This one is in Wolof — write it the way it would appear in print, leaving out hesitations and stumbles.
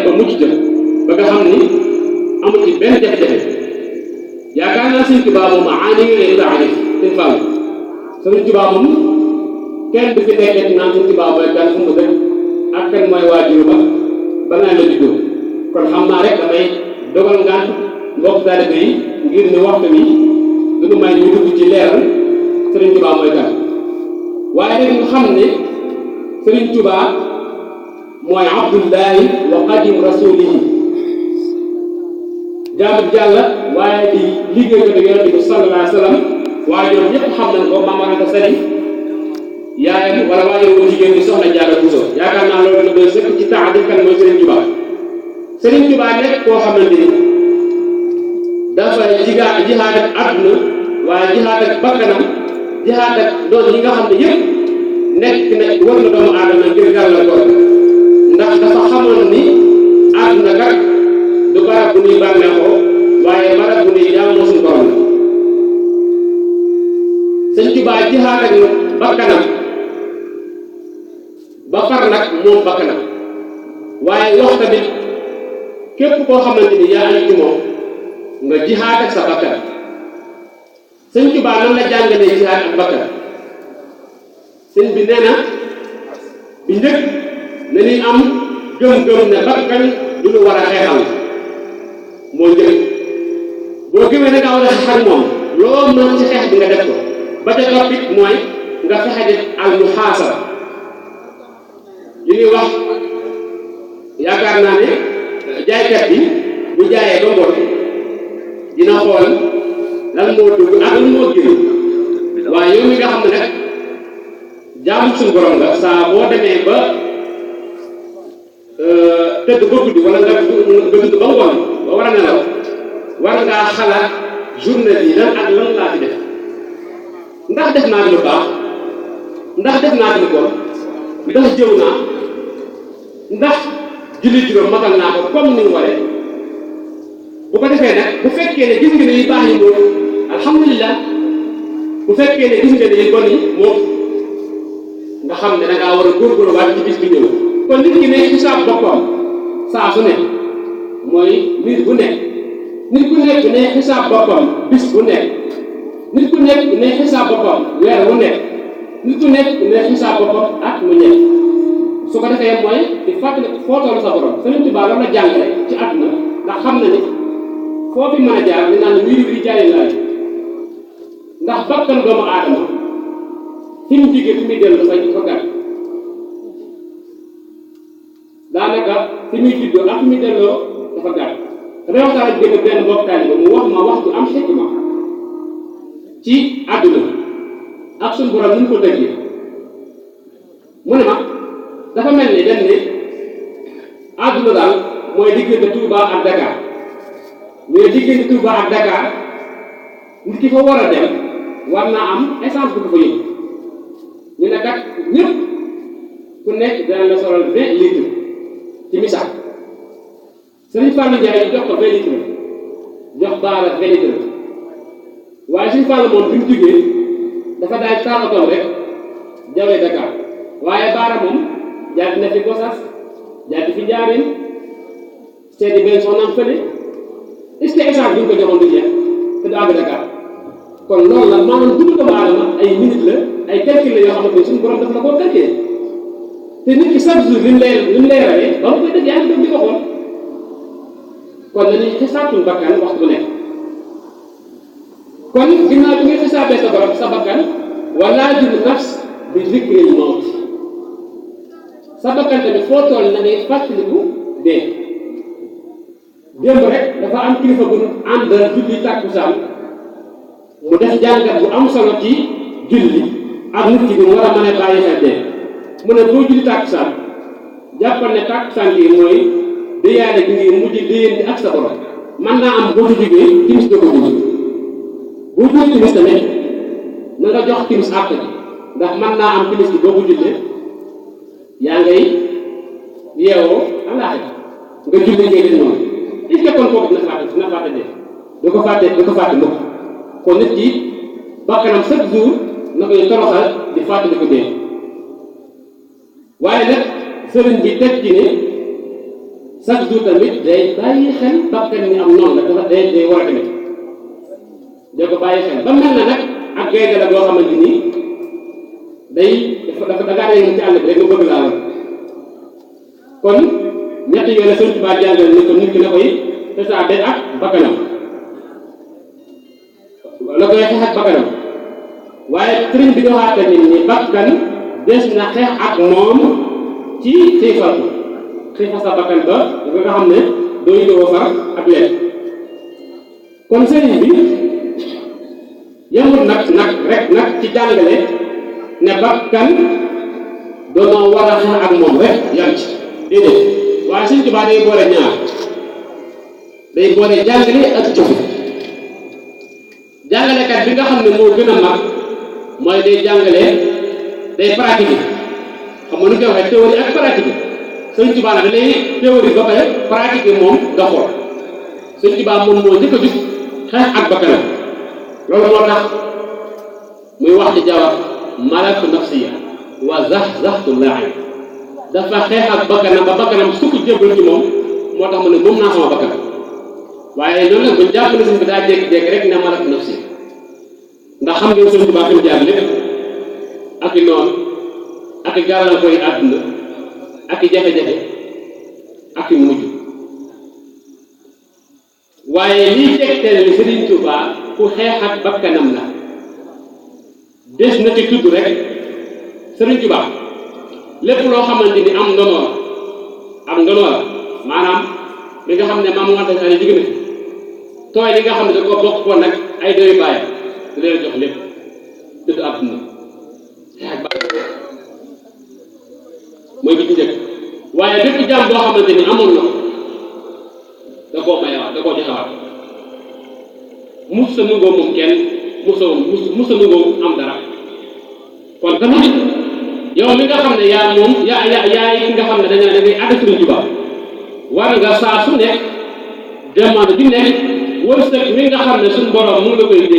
ba mucc jëm ba nga xam ni amul ci benn jafe-jafe yaakaar naa Sëriñ Tuubaa moom aani lay taarif Sëriñ Fall Sëriñ Tuubaa moom kenn du fi nekkee naan Sëriñ Tuubaa mooy kan fu mu dëkk ak kan mooy waajur ba naan la juddoo kon xam naa rek damay dogal ngant mbokk taalibe yi ngir ne waxtu bi duñu may ñu dugg ci leeral Sëriñ Tuubaa mooy kan waaye rek ñu xam ne Sëriñ Tuubaa mooy abdullahi wa qadim rasulihi jaamu Yàlla waaye di liggéey ko Yonent bi sallallahu alayhi wa sallam waaye ñoom ñëpp xam nañ ko Maam Mor Anta Sali yaayam wala waaye wu jigéen ñi soxna Jaara Buso yaakaar naa loolu la doon sëkk ci taxadim kan mooy Sëriñ Tuubaa Sëriñ Tuubaa nekk koo xamante ni dafay jihaad ak àdduna waaye jihaad ak bakkanam jihaad ak doon yi nga xam ne yëpp nekk na war na doomu aadama ngir gàllankoor ndax dafa xamoon ni àdduna kat du barab bu ñuy bànneexoo waaye barab bu ñuy jaamoo suñu borom la Sëriñ Tuubaa jihaad ak bakkanam ba far nag moom bakkanam waaye wax tamit képp koo xamante ni yaa ngi ci moom nga jihaad ak sa bakkan Sëriñ Tuubaa nan la jàngalee jihaad ak bakkan sëñ bi nee na bi njëkk na ni am gëm-gëm ne bakkan du lu war a xeexal moo njëkk boo gëmee ne nga war a xeex ak moom loo mën ci xeex bi nga def ko ba ca toppit mooy nga fexe def al muhaasaba li ñuy wax yaakaar naa ne jaaykat bi bu jaayee ba ngoon dina xool lan moo dugg ak lan moo génn waaye yow mi nga xam ne nag jaamu suñu borom nga saa boo demee ba tëdd ba guddi wala nga tëdd ba ngoon ba war a nelaw war ngaa xalaat journée yi lan ak lan laa fi def ndax def naa lu baax ndax def naa lu bon ndax jëw naa ndax julli juróom matal naa ko comme ni mu waree bu ko defee nag bu fekkee ne gis nga ne yu baax yi moom alhamdulilah bu fekkee ne gis nga ne yu bon yi moom nga xam ne da ngaa war a góorgóorluwaat ci bis bi ñëw kon nit ki ne xisaab boppam saa su ne mooy nit bu nekk nit ku nekk ne xisaab boppam bis bu nekk nit ku nekk ne xisaab boppam weer wu nekk nit ku nekk ne xisaab boppam at mu nekk su ko defee mooy di fàttali foo toll sa borom Sëriñ Tuubaa loolu la jàngale ci àdduna ndax xam na ni foo fi mën a jaar di naan wii wii jaay laay ndax bakkan doomu aadama fi mu jógee fi muy dellu dafay fa gàtt daanaka fi muy juddoo ak fi muy delloo dafa gàtt dafay waxtaan ak benn mbokk taalibe mu wax ma wax ju am xikma ci àdduna ak suñu borom ni mu ko tëggee mu ne ma dafa mel ni dañ ne àdduna daal mooy diggante Touba ak Dakar mais diggante Touba ak Dakar nit ki fa war a dem war naa am essence bu ko fa yëg ñu ne kat ñëpp ku nekk dana la solal 20 litres ci misaal Sëriñ Fallou Ndiaye jox ko 20 litres jox Baara 20 litres waaye Sëriñ Fallou moom bi mu jógee dafa daal taal otoom rek jawee Dakar waaye Baara moom jaati na fi Gossas jaati fi Njaaréem seeti benn soxnaam fële est-ce que essence bi ñu ko joxoon du jeex te du àgg Dakar kon loolu la maanaam dundu doomu aadama ay minutes la ay calcul la yoo xamante ne suñu borom daf la koo calculé te nit ki chaque jour li mu lay rawee ba mu koy def yaa ngi doon di ko xool kon dañuy xisaab suñu bakkan waxtu bu nekk kon ginnaaw bi nga xisaabee sa borom sa bakkan wala jul nafs bi zikril mawt sa bakkan tamit foo toll na ngay fàttaliku dee démb rek dafa am kilifa bu ànd julli tàkkusaan mu def jàngat bu am solo ci julli ak nit ki bi mu war a mën a bàyyi xel dee mu ne boo julli tàkkusaan jàppal ne tàkkusaan gi mooy déyaale gi ngir mujj déyante ak sa borom mën naa am boo ko jógee timis doo ko julli boo julli timis tamit na nga jox timis àtt bi ndax mën naa am timis bi boo ko jullee yaa ngay yeewoo àllaaxira nga julli ngeen noonu il faut kon kooku dina fàtte dee du ko fàtte mukk kon nit ki bakkanam chaque jour na koy toroxal di fàttali ko dee waaye nag sëriñ bi teg ci ne chaque jour tamit day bàyyi xel bakkan ni am noonu la dafa day war a tamit day ko bàyyi xel ba mel na nag ak gaynde la boo xamante ni day dafa dangaa ne ci àll bi rek nga bëgg laa war kon ñetti yoon la Sëñ Tuubaa jàngal ni ko nit ki na koy tasaade ak bakkanam la koy xeex ak bakkanam waaye sëriñ bi doxaat tamit ni bakkan des na xeex ak moom ci xiifal xiifal sa bakkan ba nga xam ne doo yitoo far ak lekk kon sëriñ bi yemul nag rek ci jàngale ne bakkan doonoo war a xeex ak moom rek yam ci déedéet waaye Sëñ Tuubaa day boole ñaar day boole jàngale ak jëf jàngalekat bi nga xam ne moo gën a mag mooy day jàngale day pratique xam nga nu koy waxee théorie ak pratique Sëñ Tuubaa nag da lay théorie ba pare pratique moom nga xool Sëñ Tuubaa moom moo njëkk a jug xeex ak bakkanam loolu moo tax muy wax ci jawab malaktu nafsiya wa zahzahtu laa'i dafa xeex ak bakkanam ba bakkanam sukk jébbal ci moom moo tax mu ne moom naa sama bakkan waaye loolu nag buñ jàpp ne sëñ bi daa jékki-jékki rek ne malaktu nafsiya ndax xam ngeen Sëñ Tuubaa fi mu jaar lépp ak i noonu ak i gàllal koy àdduna ak i jafe-jafe ak i mujj waaye liy tegtale ni Sëriñ Tuubaa ku xeex ak bakkanam la des na ci tudd rek Sëriñ Tuubaa lépp loo xamante ni am ndono la maanaam li nga xam ne maam wante ne jigéen fi tooy li nga xam ne da ko bokk woon nag ay doy bàyyi da leen jox lépp dëdd àdduna xeex ak bakkan mooy bi ci njëkk waaye bépp jaam boo xamante ni amoon na ko da koo mayewaat da koo joxewaat mus sa nungoo moom kenn mus sa nungoo am dara kon tamit yow mi nga xam ne yaa moom yaay ki nga xam ne dañu ne da ngay ànd Sëriñ Tuubaa war nga saa su nekk demande bi nekk wërsëg mi nga xam ne suñu borom mu ngi la koy